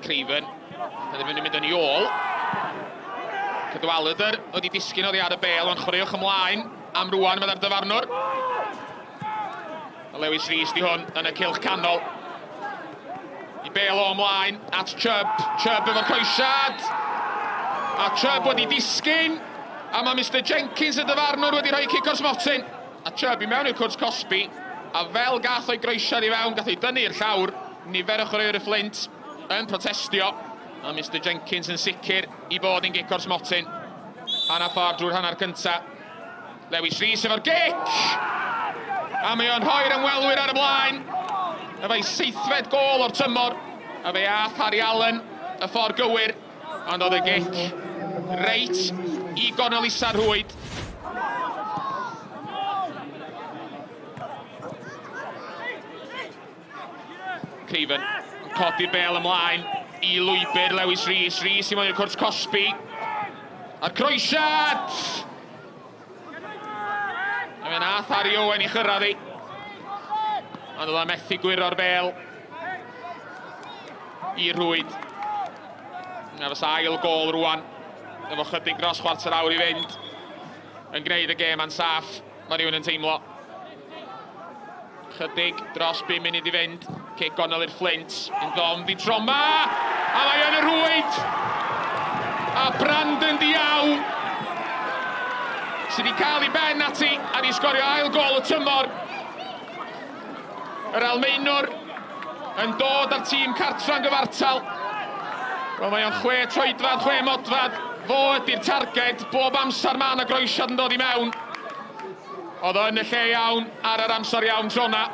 Craven, penderfynu mynd yn ei ôl. Cadwaladr wedi disgyn oddi ar y bêl, ond chwaraewch ymlaen am rwan, meddai'r dyfarnwr. Lewis Rees di hwn yn y cylch canol. I bêl o ymlaen at Chubb. Chubb efo'r croesiad. A Chubb wedi disgyn. A mae Mister Jenkins y dyfarnwr wedi rhoi cic o'r smotyn. A Chubb i mewn i'r cwrt cosbi. A fel gath o'i groesiad i fewn, gath ei dynnu i'r llawr. Nifer o chwaraewyr y Fflint yn protestio. A Mister Jenkins yn sicr i bod yn gic o'r smotyn. Hanner ffordd drwy'r hanner cyntaf. Lewis Rees efo'r gic! A mae o'n rhoi'r ymwelwyr ar y blaen. Efo'i seithfed gôl o'r tymor. A fe ath Harry Allen y ffordd gywir. Ond oedd y gic reit i gornel isa'r rhwyd. Craven yn codi'r bêl ymlaen i lwybr Lewis Rees. Rees i mewn i'r cwrt cosbi. A'r croesiad! A fe nath Harry Owen i chyrraedd hi. Ond oedd o'n methu gwiro'r bêl i rhwyd. A fysa ail gôl rwan, efo chydig dros chwarter awr i fynd, yn gwneud y gêm ansaff, mae rhywun yn teimlo. Chydig dros 5 munud i fynd. Cic gornel i'r Fflint. Yn ddofn di troma! A mae yn y rhwyd! A Brandon Diaw sydd wedi cael ei ben ati a di sgorio ail gol y tymor. Yr Almaenwr yn dod â'r tîm cartra'n gyfartal. Wel, mae o'n chwe troedfedd, chwe modfedd. Fo ydy'r targed. Bob amser mae yna groesiad yn dod i mewn. Oedd o yn y lle iawn ar yr amser iawn tro 'na.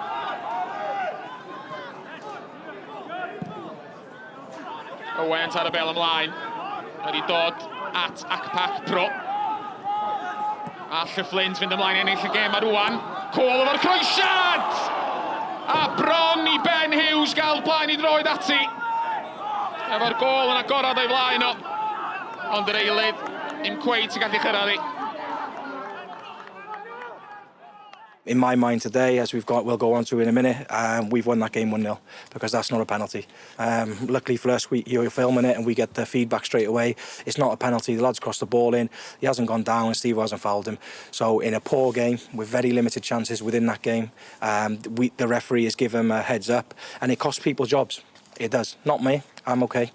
Owens ar y bel ymlaen. Wedi dod at Akpak Pro. All y Fflint fynd ymlaen i ennill y gêm a rwan. Cole efo'r croesiad! A bron i Ben Hughes gael blaen i droed ati. Efo'r gôl yn agorad o'i flaen o. Ond yr eilydd, ddim cweit yn gallu chyrraedd hi. In my mind today, as we've got, we'll go on to in a minute, we've won that game 1-0 because that's not a penalty. Luckily for us, you're filming it and we get the feedback straight away. It's not a penalty. The lad's crossed the ball in. He hasn't gone down and Steve hasn't fouled him. So in a poor game, with very limited chances within that game, the referee has given him a heads up and it costs people jobs. It does. Not me. I'm okay.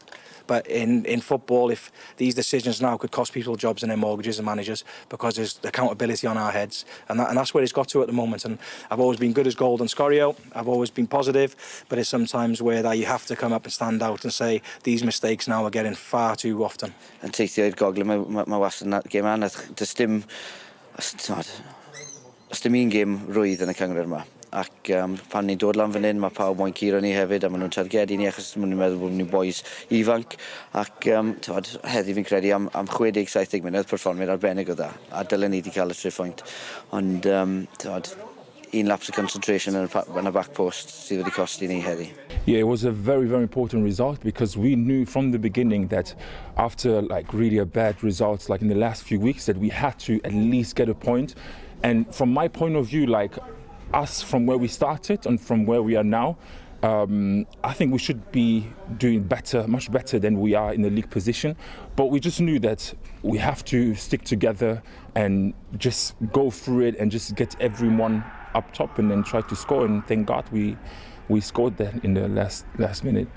But in football, if these decisions now could cost people jobs and their mortgages and managers, because there's accountability on our heads. And that's where it's got to at the moment. And I've always been good as gold on Sgorio. I've always been positive. But it's sometimes where that you have to come up and stand out and say, these mistakes now are getting far too often. Yn teithio i'r gogledd, mae, mae, mae wastad yn gêm anodd. Does dim, os, t'mod, does dim un gêm rwydd yn y cynghrair yma. Ac pan ni'n dod lan fan hyn, mae pawb moyn curo ni hefyd a maen nhw'n targedu ni achos maen nhw'n meddwl bod ni'n bois ifanc. Ac t'mod, heddi fi'n credu am 60-70 munud perfformiad arbennig o dda. A dylen ni wedi cael y tri phwynt. Ond t'mod, un lapse of concentration yn y back post sydd wedi costi ni heddi. Yeah, it was a very, very important result because we knew from the beginning that after really a bad result in the last few weeks that we had to at least get a point. And from my point of view, us from where we started and from where we are now, I think we should be doing better, much better than we are in the league position. But we just knew that we have to stick together and just go through it and just get everyone up top and then try to score. And thank God we scored that in the last minute.